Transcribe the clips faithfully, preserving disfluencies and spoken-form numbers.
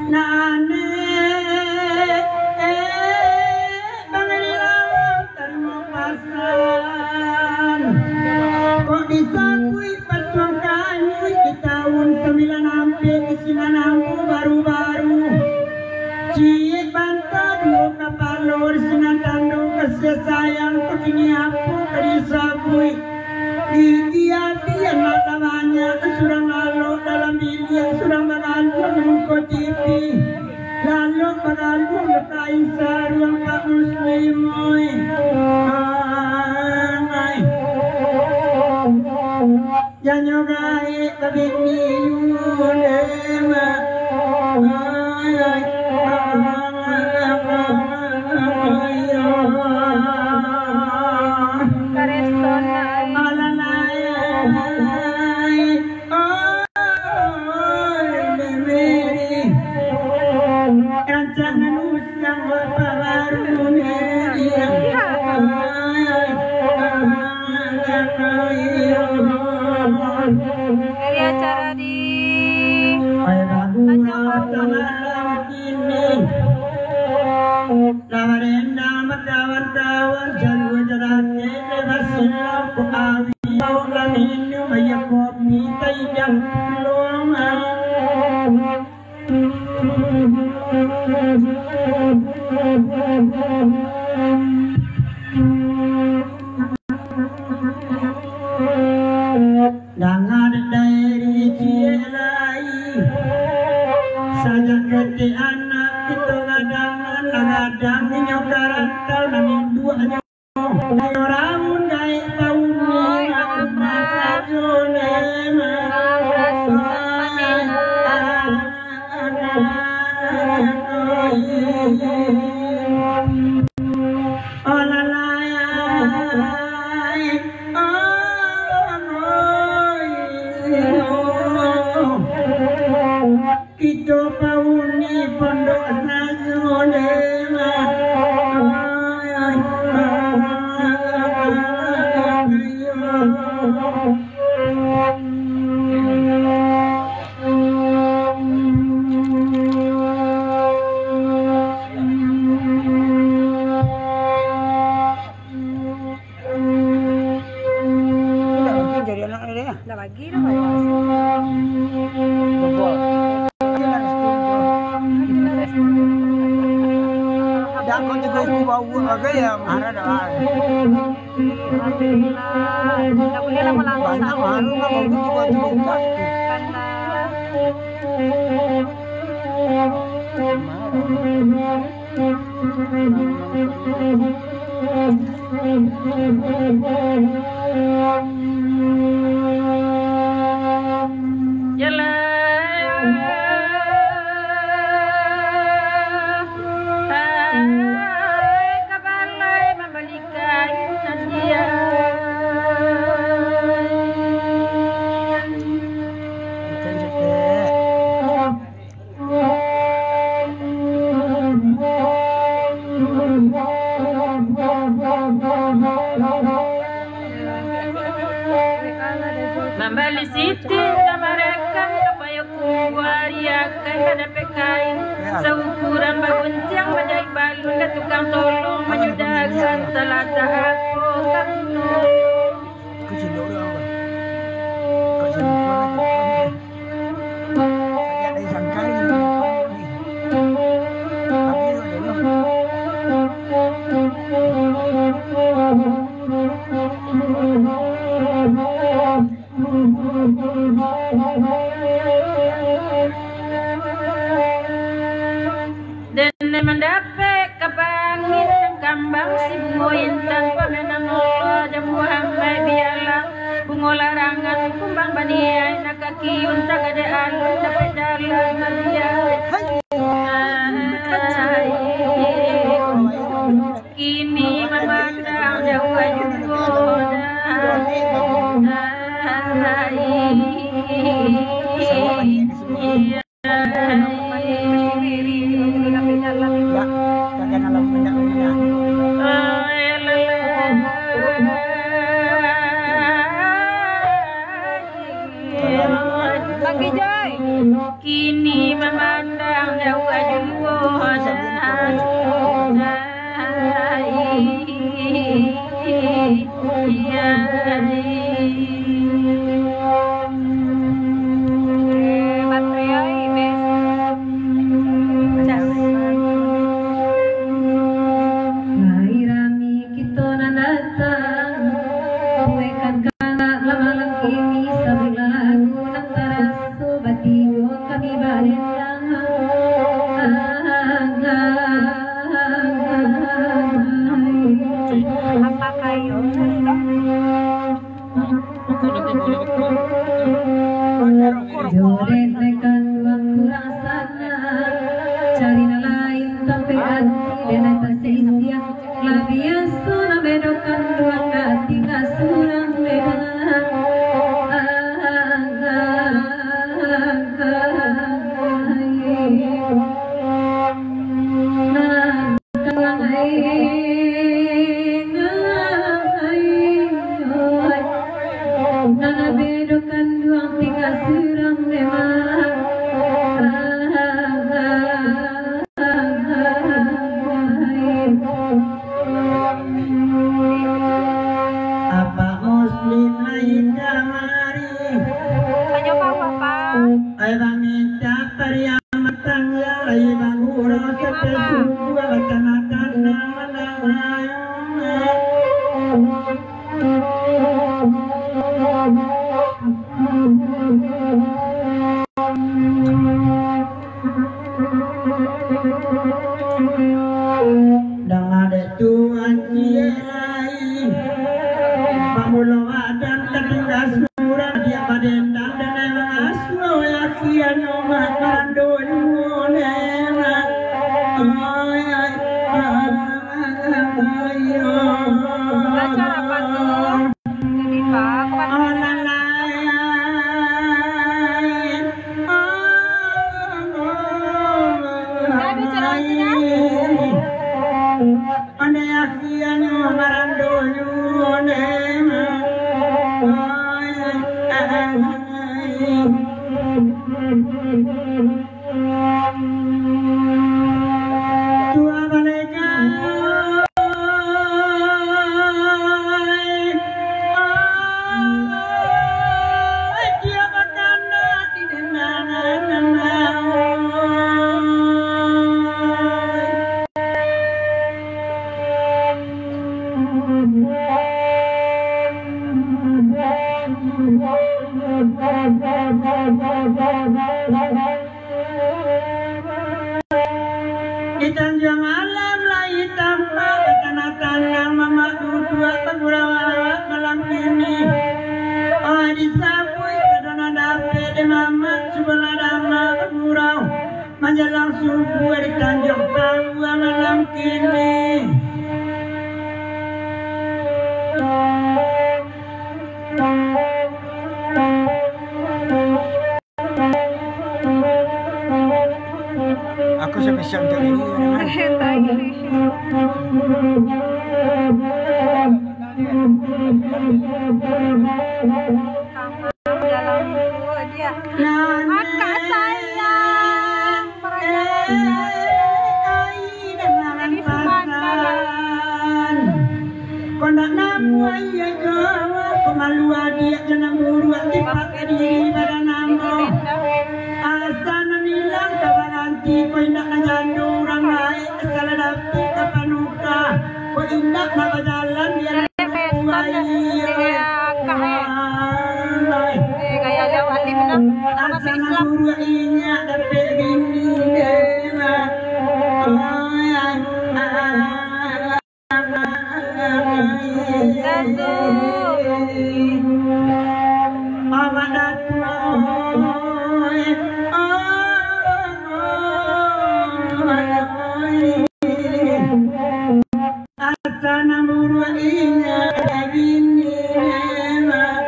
Nanek, eh, Bang Edi Lawang, tarimo pasan. Kok disabuik Patuang Kanyuik di taun sambilan ampek, di sinan ambo baru-baru. Ciek banta duo kapalo, di sinan tando kasiah sayang, kok kini apo ka disabuik? Di ati anak lah banyak, surang lalok dalam biliak, surang bagaluah di muko T V. Lalok bagaluah jo kain saruang Pak Muslim, oi. Ai. Janyo gaek babini yule, mak. Ai, ai, ai, ai, ai. Kareson, ai. Alalai, ai. Oi, bebe. Rancangan usang bapabaru, bebe. Dari acara di Tanjung Bawang. Lah barendang bakawan-kawan, jalua jalan kele basilau, kok awi bau lah minum, aia kopi taidang pulo. Danga dek dairi ciek lai. Sajak ketek anak kito gadang, gadang inyo ka rantau, nan induaknyo raun gaek pauni. Oi, Abang Pras. Abang Pras, Abang Pras. Alalai, ai, ai, kito pauni pondok sajo, dema. Ai, ai, ai, ai. Indak mungkin jadi anak dia. Indak bagi dah, Pak. Bobol. Indak mungkin lah restu. Indak, kau juga aku bawa bagai ya, marah dah. Alhamdulillah. Indak buliah lamo-lamo. Banyak sabar. Baru lah, baru tiba-tiba udah. Karena Yalah, hai, ka balai mambali kain hadiah. Mambali siti ka marakam, ka payo kumbua, riakan ka dapek kain, saukuran baguntiang, bajaik balun, ka tukang tolong manyudahkan, talatak ako ka gunung. Dek mandapek ka bangin kambang, si bungo intan pamenang Allah, jamuah amai bialang, bungo larangan kumbang baniai, nak ka kiun tagade alun, dapek dalam hadiah. Hai. Kini mamandang jauah juo dah. Iya, iya. Eh, baterai habis. Cas. Lai rami kito nan datang, buekan kanak lah malam kini, sabuah lagu nan taraso batigo kami badendang. Apa kayo? Jodoh rekan waktu rasana, cari nan lain tampek ati, denai tak sia-sia. Lah biaso nan bedokan duo, nak tingga surang memang. Nan Nan bedo kanduang tingga surang memang. Apak Muslim lai kamari. Tanyo ka Apak. Ai bamintak pariaman tangga lai bagurau sampai subuah batana-tana manangai. Danga dek Tuan ciek lai, pamulo badan tatingga surang, diak badendang dan mangasuh, lakian omak marando juo nemak. Ai, ai, ai, ai, ai. Belajar apa tu? Jadi, Pak, aku kan Online. Dah ada cara tu, dah. Pandai akhirnyo marando juo ne. Tuah balai ka. Di Tanjuang Alam lai tampak, batanah-tanah mamak duduak bagurau awak malam kini. Oi, disabuik sadonyo dapek dek mamak, cubolah damak bagurau manjalang subuah di Tanjuang Pauah malam kini. Aku spesial untuk ini. Kamar dalam dia. Akak sayang. Jadi sumangan. Kok ndak namuah iyo ko, kok malu adiak jo nan buruak tipak ka diri badan ambo. Asa nan ilang ka baranti, kok indak nan jando urang gaek, salah dapek ka panuka, kok indak nan bajalan biar Gaya jauh alim lah. Asa nan buruak indak dapek bini, deh, mak. Amak Datuak, oi, oi, oi. Asa nan buruak inyo ka bini, memang.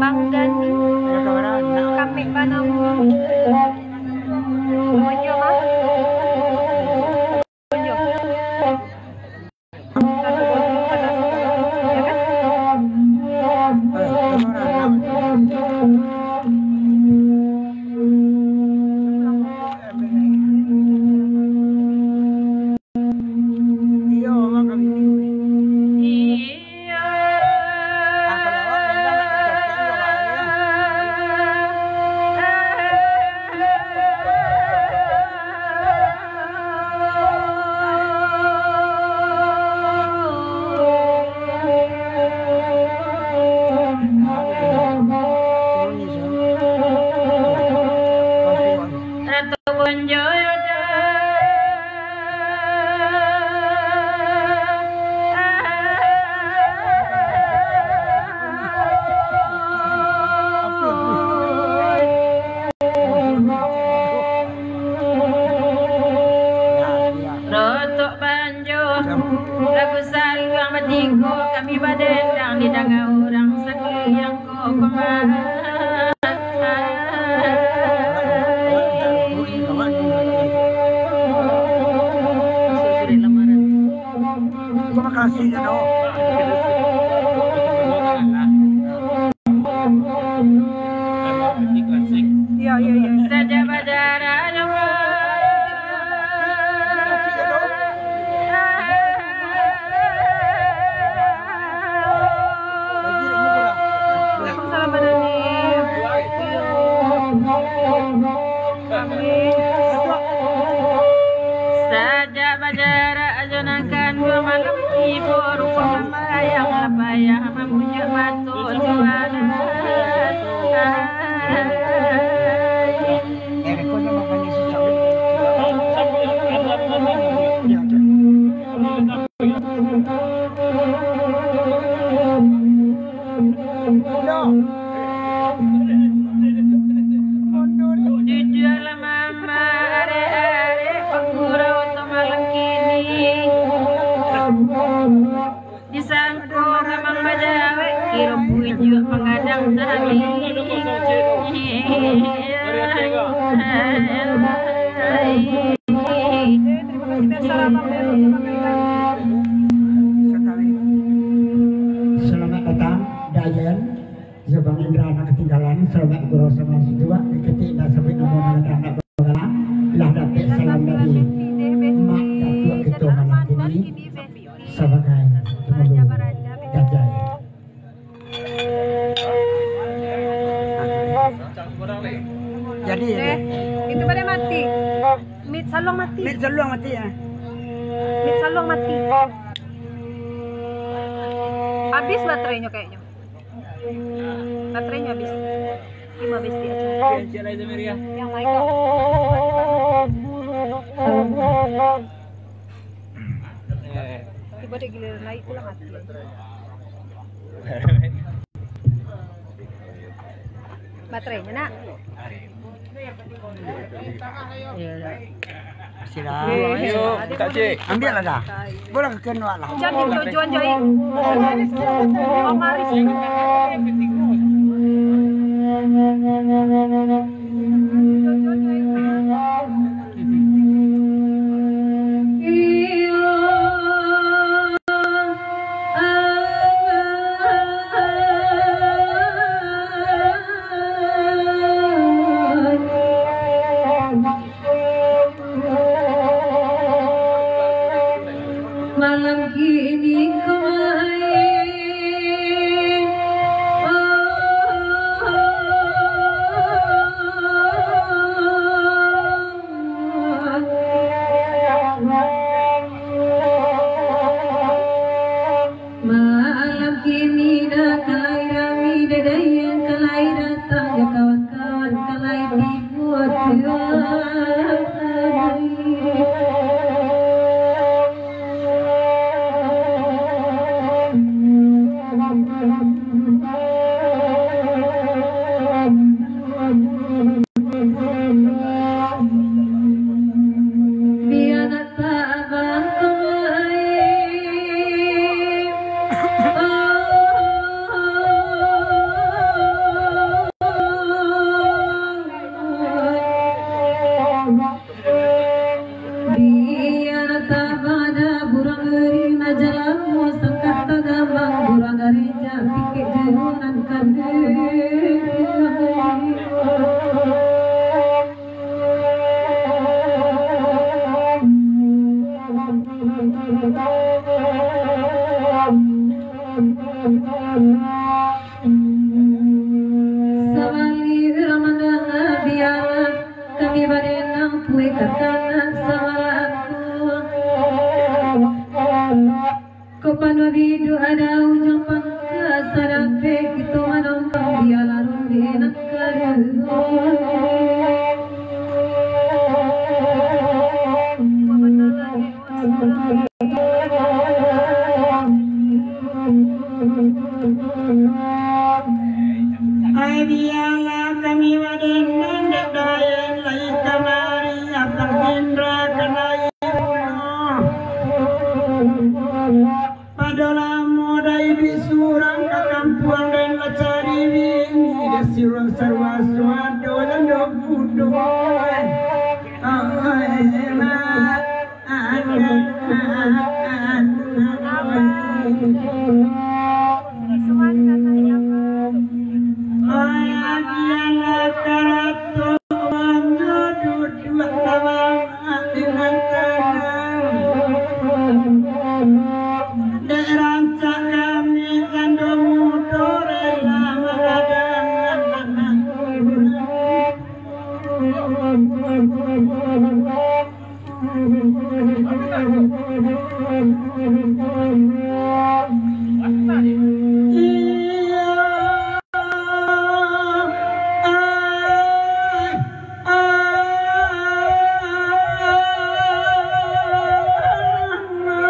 Bang Dani. Panjo yo dah. Rotok Panjo, lagu saluang batigo, kami badendang di danga urang sakuliliang. Iya, iya, iya. Saja bajarak. Waalaikumsalam, Pak Dani. Amin. Sajak bajarak jo nan kanduang, malam tibo rupa mambayang, lah payah mambujuk mata Tuhan. Di dalam amah arek-arek pangurau tu malam kini. Disangko mamang bajawek, kiro pujuak panggadang tadi. Selamat datang, Dayan. Zaman Indra anak ketinggalan, selamat gurau sama sujua, diketik indak sabut namo nan anak bagala, lah dapek salam dari Mak Datuak kito malam kini sabagai pangulu Dajai. Jadi, eh, itu pada mati. Mid saluang mati. Mid saluang mati, ya. Mid saluang mati. Habis baterainya kayaknya. Baterainya habis. Lima habis dia. Yang naik kok. Tiba dek giliran naik tu lah mati. Baterainya, nak. Siap. Yo, Kak Cik. Ambil lah dah. Boleh ke kena lah. Jangan ditujuan jai. Mamaris. Malam kini ko ai, oh, malam kini dah kalai rami, dadai yang kalai datang, ya kawan-kawan kalai tibo tuan. Biar nak tabah kemari. Biar tabada burang eri na jalamo sangkata gambang, burang eri jak pikek junan kami. Sabali urang mandanga bialah, kami badenang pue kakanak sabala aku. Ko panuah biduak ada ujang pangka, sadapek kito manompang bialah ronde nan kaduo. Kami waden nan dek daen lai kamari, Abang Indra kanai pulo. Pado lamo dai di surang ka kampuang den lah cari bini, dek surang sarua suado jando budo. Ai, mak. Abang. Isuan datang, Abang. Dek rancak kami sando mudo rela magadang.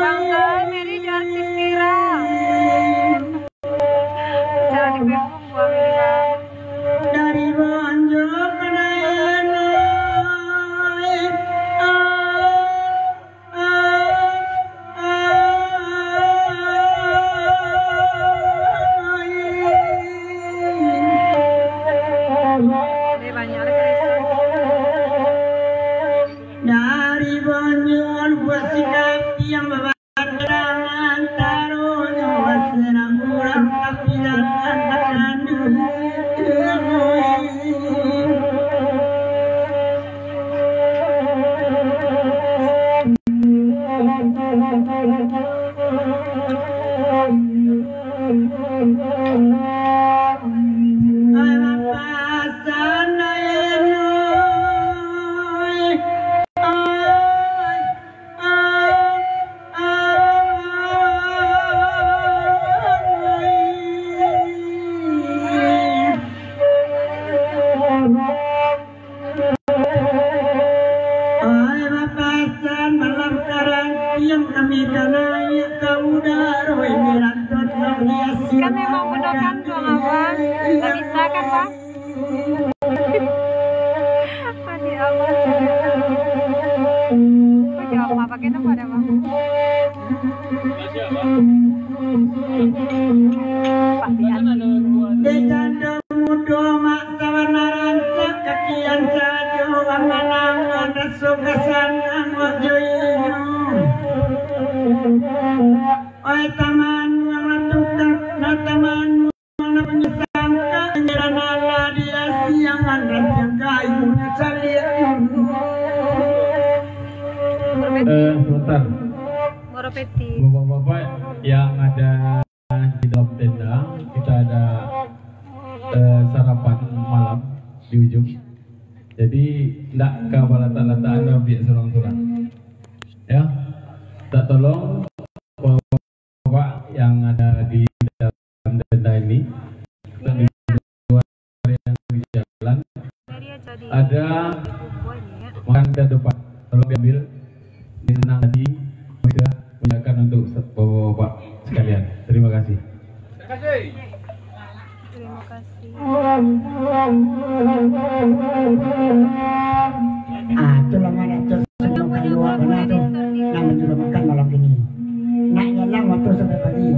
Bangga, Mary jo artis Mira. Jangan dipegang, Mira. Dari Bonjo ka Dayan, ai, ai, ai, ai. Dari Bonjo buat sikap yang baba- Padang antaronyo basenang urang, tapi jalan takandung. Ai, papasan, ai, ai, ai. Ai, papasan malam karantiang kami ka naiak ka udaro, ini rantau nan hiasi. Kan memang bedokan dong, Abang. Nggak bisa kan, Bang? Adik Allah. Kok jawab apa kita pada, Bang? Pak Pian. Dek jando mudo mak sawana rancak, kakian sajo angan-angan, raso kasanang wak jo inyo. Oi taman wang tukang, na taman. Mana menyesangka, anjaran Allah dia siangan dan jangka ilmu caliak. Eh, sebentar. Bapak-bapak yang ada di dalam tenda, kita ada, eh, sarapan malam di ujung. Jadi, ndak ka balatak-latakan, biak surang-surang. Ya, tak tolong, Bapak yang ada di dalam tenda ini, dan di luar yang di jalan, ada makan dan depan. Tolong diambil. Ini senang hati, sudah menyediakan untuk bapak-bapak sekalian. Terima kasih. Terima kasih. Ah, itulah mana tu semua kayu apa tu, nak menyuruh makan malam ini. Nak nyelang waktu sampai pagi,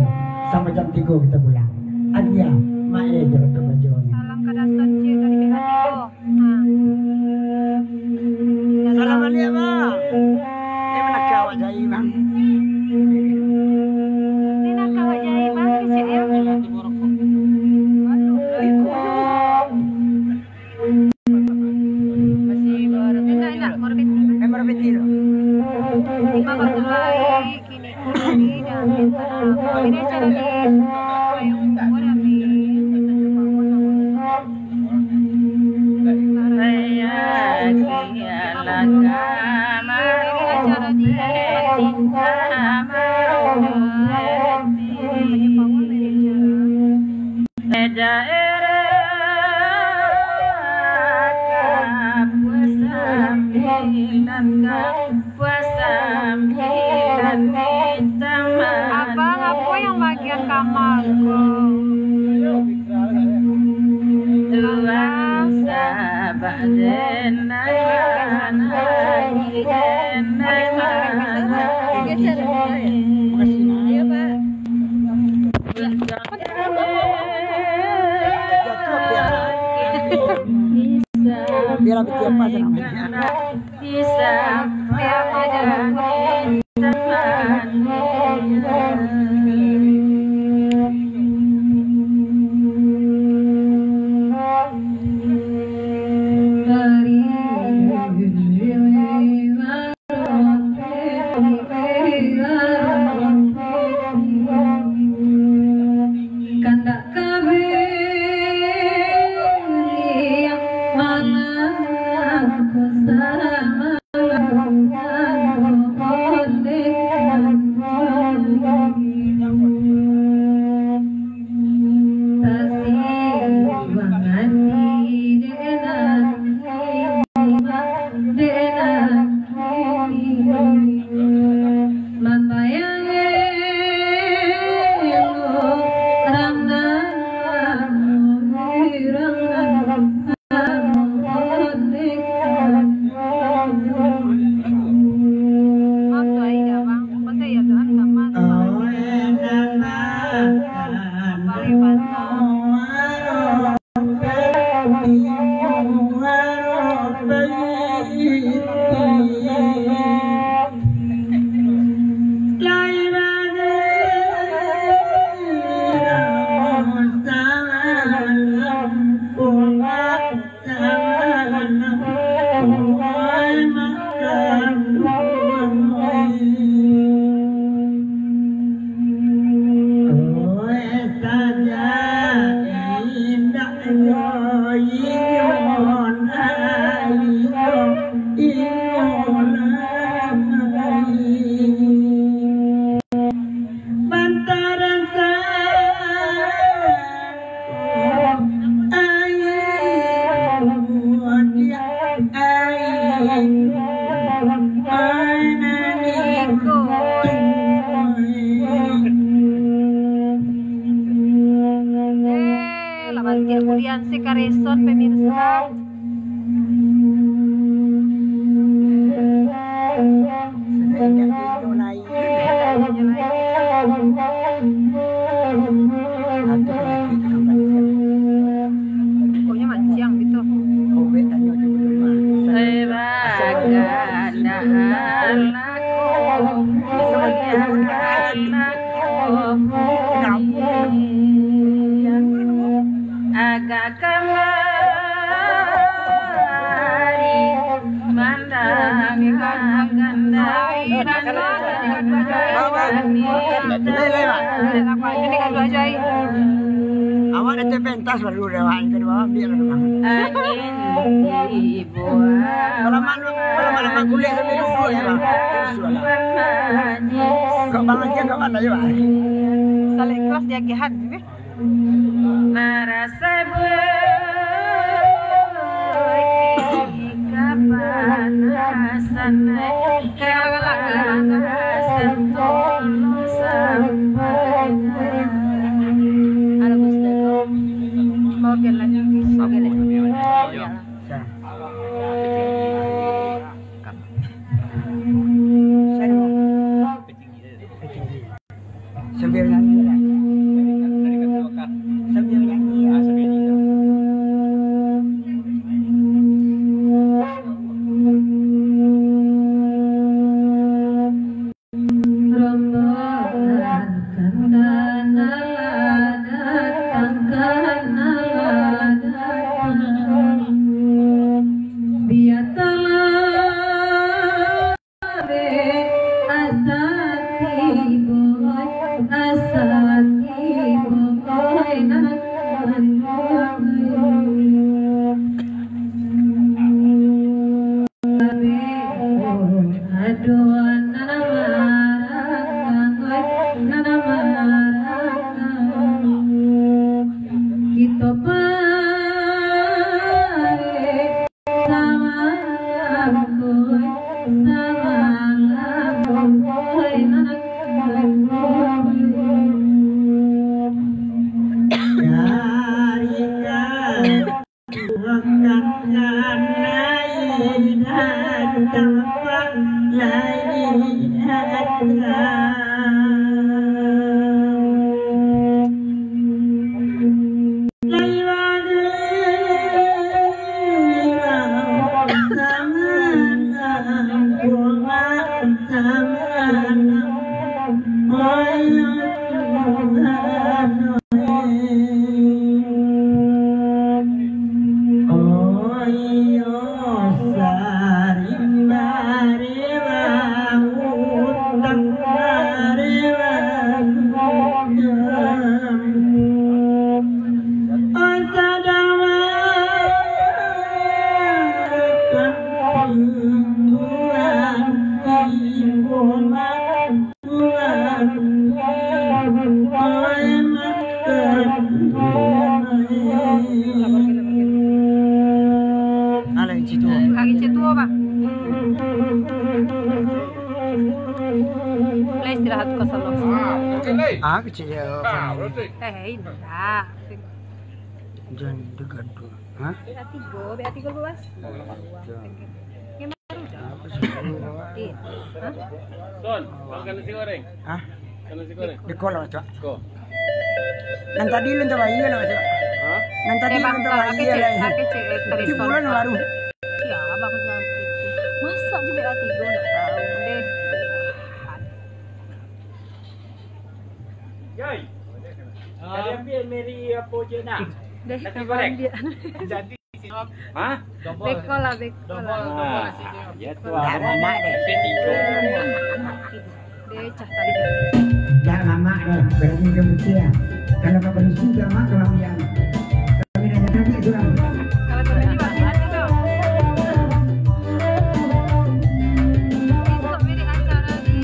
sampai jam tiga kita pulang. Agiah, mae je untuk baju ni. Salam kadasan cik dari B H tiga. Nah. Salam baliak, Bang. Ini nak awak jai, Bang. Ini nak awak jai, Bang, kecil ya. Aduh, ikut. Masih baru. Enak, enak, baru kecil. Eh, baru kecil. Lima bak tulai, kini, kini, dah. Ini acara di Biar lebih tiap pas namanya. Kandak kabeh malah ku sama. Eh, lah bantiak kuliah si kareson, pemirsa. Pokoknya mancang gitu. Agak kamari mandang gandai. Ini gaduh aja, ai. Awak dah terpentas baru dah, awak yang kedua ambil lah, Bang. Angin tiba. Kalau mak, kalau mak, mak kulit sampai lusuh ya, Bang. Lusuh lah. Kau Bang lagi, kau mana juga? Salah ikhlas dia agihan, eh. Marasa beuki kapanasan, kapanasan tolong sampaikan. Halo, Gus Dago. Oke, lanjut. Oke, lanjut. Sambil nyanyi lah. Sambil nyanyi lah. Rombongan kandana lah datang, kandana lah datang. Alah, yang situ. Hari situ, Bang. Mulai istirahat kosong. Ah, kecil ya. Eh, indah. Jangan dekat tu. Hah? B A tiga, B A tiga belas. Yang baru dah. Apa sih? Eh, hah? Son, makan nasi goreng. Hah? Makan nasi goreng. Di kolam, Cak. Ko. Nan tadi lun tabayia lah, Cak. Hah? Nan tadi lun tabayia lah. Di bulan baru. Ya, abang sakit. Masak je B A tiga, nak tahu deh. Yoi. Kalian ambil Mary apa je nak? Deh, nasi goreng. Jadi Hah? Beko lah, beko lah. Ah, ya tu. Ndak mamak deh. Deh, cah tadi. Ndak mamak deh, berarti dia bucia. Kalau kau berisi, dia mak kau ambil. Kami dah jadi surang. Kalau kau beli, bagus tu. Besok beri acara di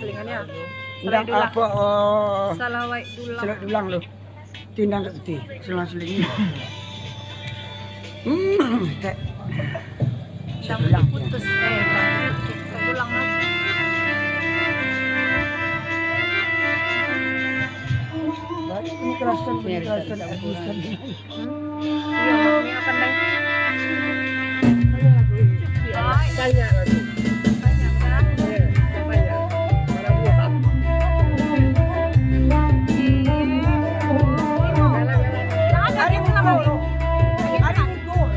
Selingannya. Indang apo, oh, salawai dulang. Salawai dulang lo. Tindang kat putih. Selang-seling. Hmm, tek. Indang putus, eh, indang putus. Dulang lah. Baik, ini kerasan, ini kerasan. Iya, maksudnya apa, Ndang? Banyak lagi. Banyak, kan? Iya, banyak. Barang buah. Ada di sana, Bang. Ada di sana.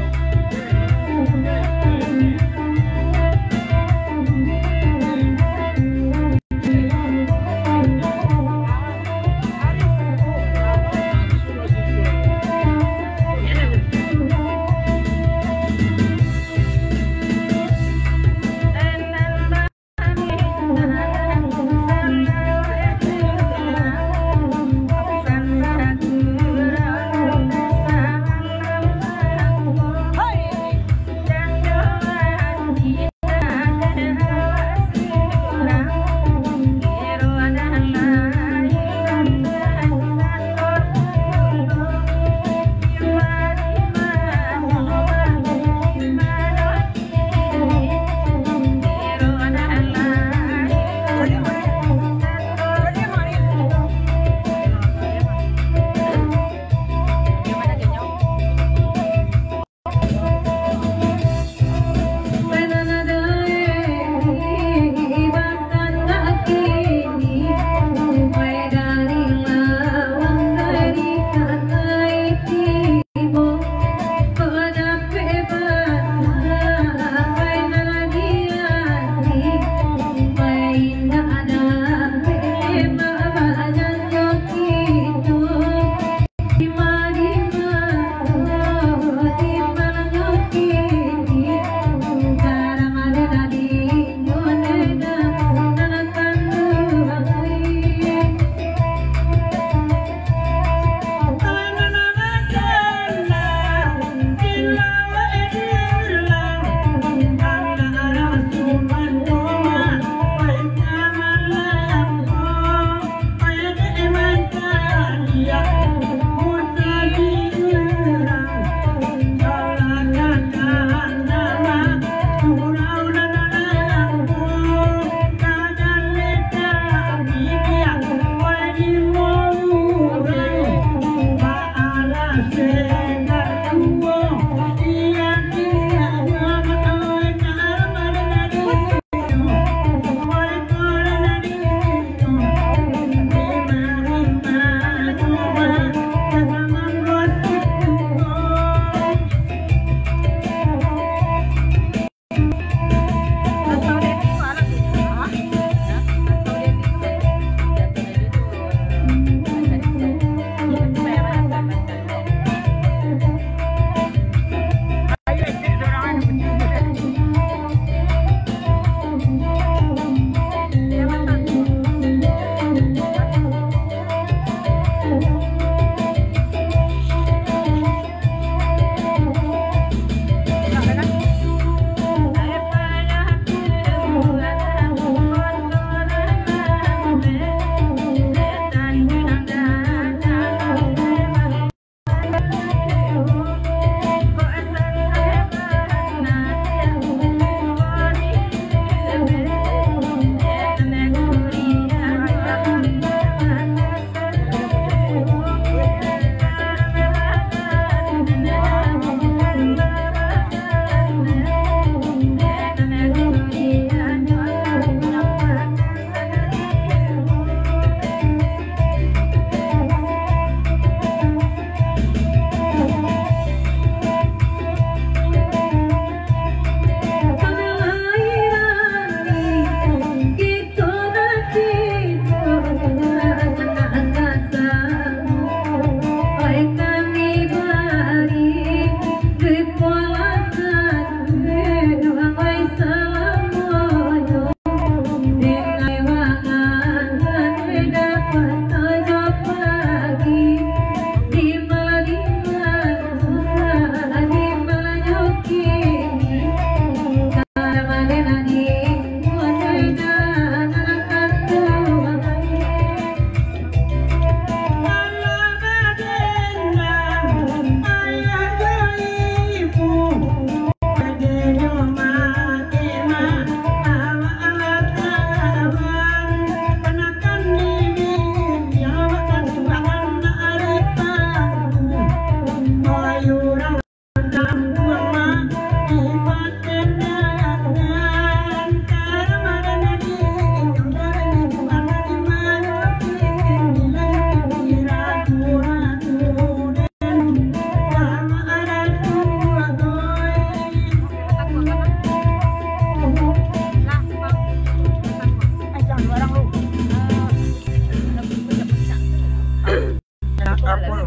Apa?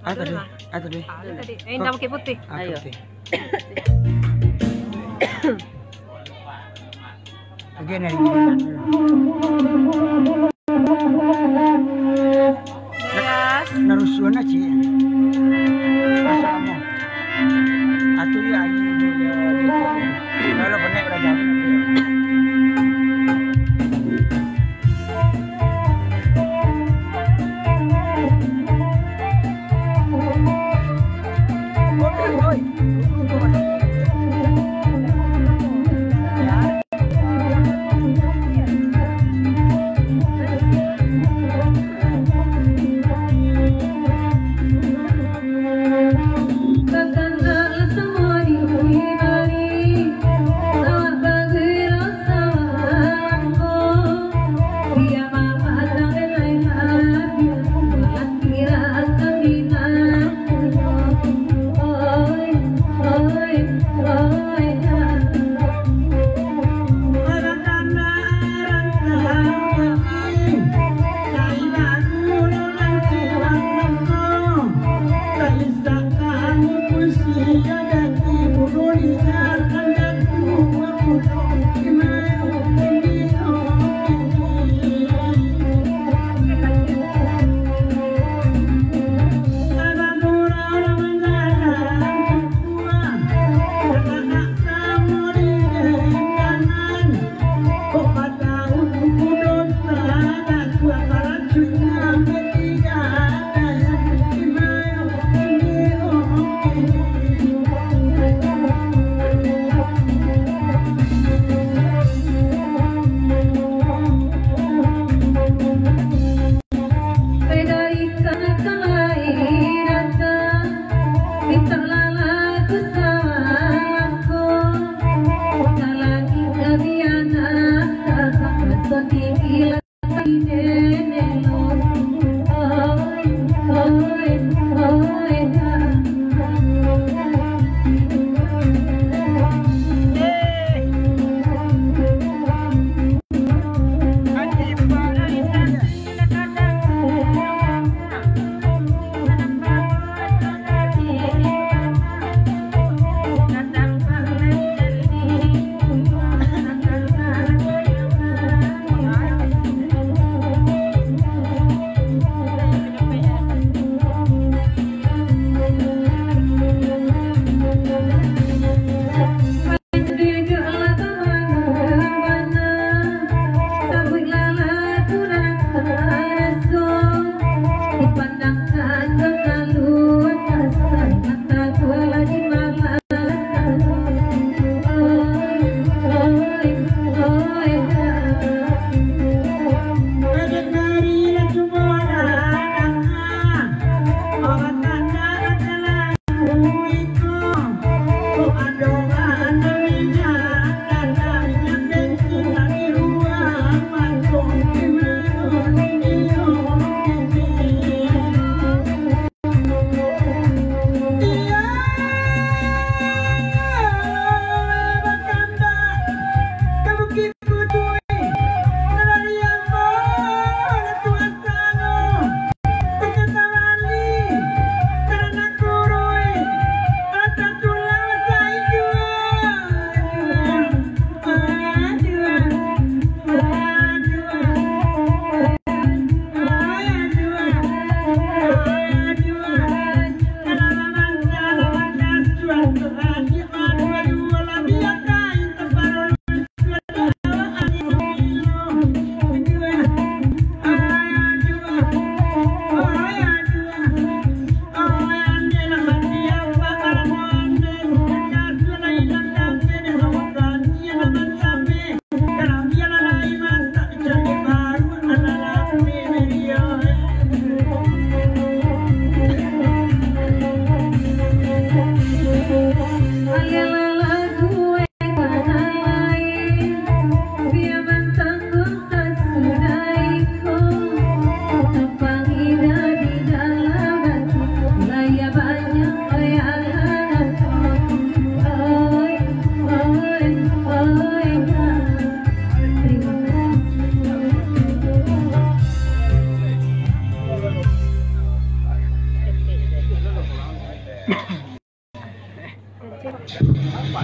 Apa tadi? Apa tadi? Apa tadi? Eh, indah pakai putih. Ah, ayo. Putih. Bagian dari Yes. Narusuan aja. Masamu. Atu ya, ayo, ya, ya. Kalau benar, udah jadi. Oi, oi.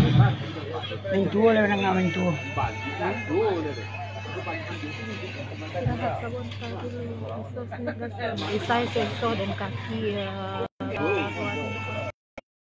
Main tuo lah, nangah main tuo. Istirahat sabonta dulu. Isai seso dan kaki ya.